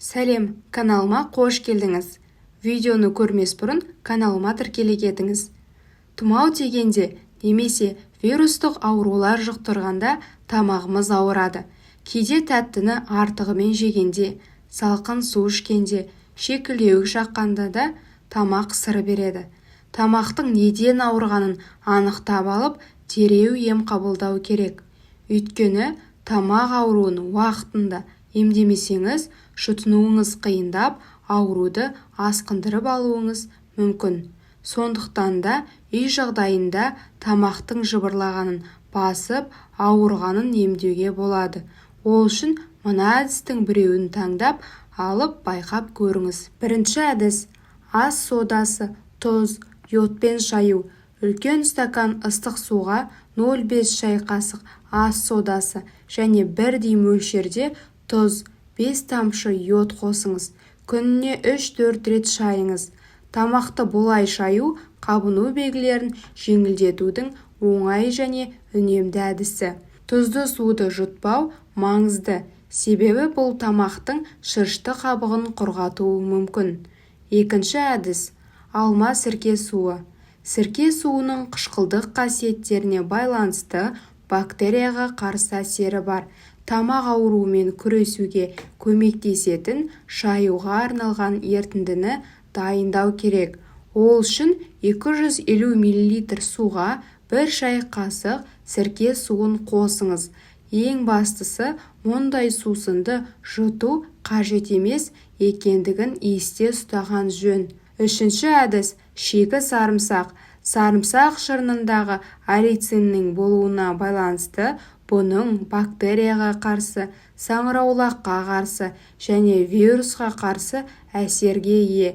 Сәлем, каналыма қош келдіңіз! Видеоны көрмес бұрын каналыма тіркеле кетіңіз. Тұмау тигенде немесе вирустық аурулар жұқтырғанда тамағымыз ауырады. Кейде тәттіні артығымен жегенде, салқын су ішкенде, шекілдеуік шаққанда да тамақ сыр береді. Тамақтың неден ауырғанын анықтап алып, дереу ем қабылдау керек. Өйткені тамақ ауруын уақытында емдемесеңіз, жұтынуыңыз қиындап, ауруды асқындырып алуыңыз мүмкін. Сондықтан да үй жағдайында тамақтың жыбырлағанын басып, ауырғанын емдеуге болады. Ол үшін мына әдістің біреуін таңдап алып байқап көріңіз. Бірінші әдіс: ас содасы, тұз, йодпен шаю. Үлкен стакан ыстық суға 0,5 шай қасық ас содасы және бірдей мөлшерде тұз, 5 тамшы йод қосыңыз. Күніне 3-4 рет шайыңыз. Тамақты бұлай шаю қабыну белгілерін жеңілдетудің оңай және үнемді әдісі. Тұзды суды жұтпау маңызды, себебі бұл тамақтың шырышты қабығын құрғатуы мүмкін. Екінші әдіс: алма сірке суы. Сірке суының қышқылдық қасиеттеріне байланысты бактерияға қарсы әсері бар. Тамақ ауруымен күресуге көмектесетін шаюға арналған ерітіндіні дайындау керек. Ол үшін 250 мл суға 1 шай қасық сірке суын қосыңыз. Ең бастысы, мұндай сусынды жұту қажет емес екендігін есте ұстаған жөн. Үшінші әдіс: шикі сарымсақ. Сарымсақ шырынындағы аллициннің болуына байланысты бұның бактерияға қарсы, саңырауқұлаққа қарсы және вирусқа қарсы әсерге ие.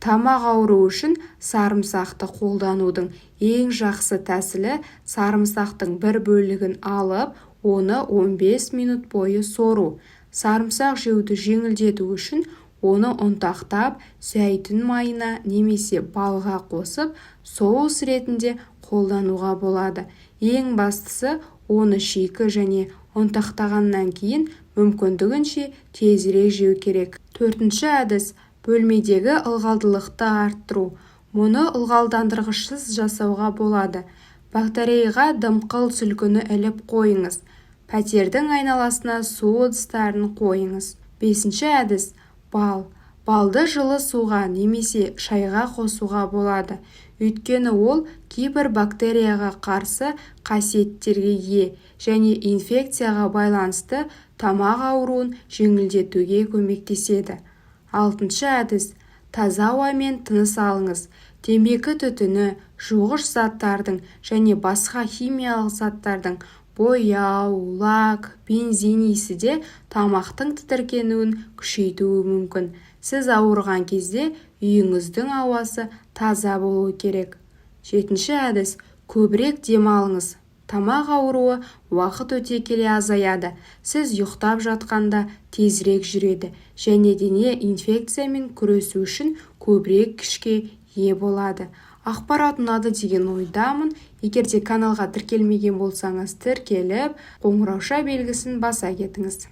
Тамақ ауруы үшін сарымсақты қолданудың ең жақсы тәсілі сарымсақтың бір бөлігін алып, оны 15 минут бойы сору. Сарымсақ жеуді жеңілдету үшін оны ұнтақтап, зәйтүн майына немесе балға қосып, соус ретінде қолдануға болады. Ең бастысы, оны шикі және ұнтақтағаннан кейін мүмкіндігінше тезірек жеу керек. Төртінші әдіс: бөлмедегі ылғалдылықты арттыру. Мұны ылғалдандырғышсыз жасауға болады. Батареяға дымқыл сүлгіні іліп қойыңыз. Пәтердің айналасына су ыдыстарын қойыңыз. Бесінші әдіс: бал. Балды жылы суға немесе шайға қосуға болады. Өйткені ол кейбір бактерияға қарсы қасиеттерге ие және инфекцияға байланысты тамақ ауруын жеңілдетуге көмектеседі. Алтыншы әдіс: таза ауамен тыныс алыңыз. Темекі түтіні, жуғыш заттардың және басқа химиялық заттардың, бояу, лак, бензин иісі де тамақтың тітіркенуін күшейтуі мүмкін. Сіз ауырған кезде үйіңіздің ауасы таза болуы керек. Жетінші әдіс: көбірек демалыңыз. Тамақ ауруы уақыт өте келе азаяды. Сіз ұйықтап жатқанда тезірек жүреді және дене инфекциямен күресу үшін көбірек күшке ие болады. Ақпарат ұнады деген ойдамын. Егер де каналға тіркелмеген болсаңыз, тіркеліп, қоңырауша белгісін баса кетіңіз.